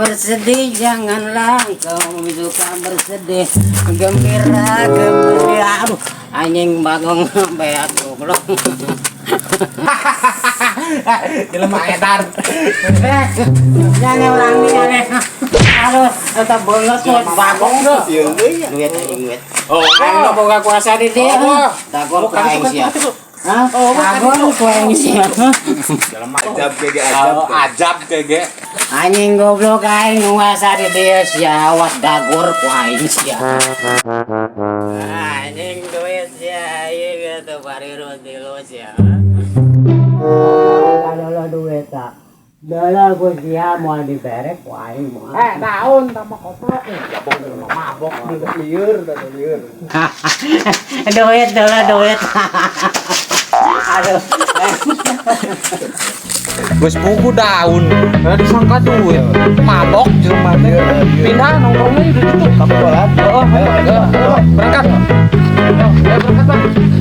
Bersedih janganlah kau suka bersedih. Gembira gembira. Aduh, anjing bagong beak goblok. Jelema edan. Eh, jangan orang ini aneh. Aduh, tetap banget tuh bagong tuh. Duit anjing duit. Oh, Aing mah boga kuasa di dia. Oh, Dagor ku oh, aing sia. Hah? Oh, Dagor ku aing sia. Jelema Ajab ge ajab. Oh, ajab ge. Anjing goblok, aing nguasa di dia sia, awas dagor ku aing sia. Anjing duit sia, aing teu bari tilu sia. Kalau duit tak. Dalah ku sia moal dibere ku aing moal. Eh, daun tambah koplok. Jabong jelema mabok Lieur, tadi lieur. Duit dulu duit. Aduh. Geus buku daun, eh, disangka duit. Mabok jelema teh. Pindah nongkrongnya udah gitu. Kamu sholat. Oh, ayo, ayo, ayo, berangkat. Ayo, berangkat, Bang.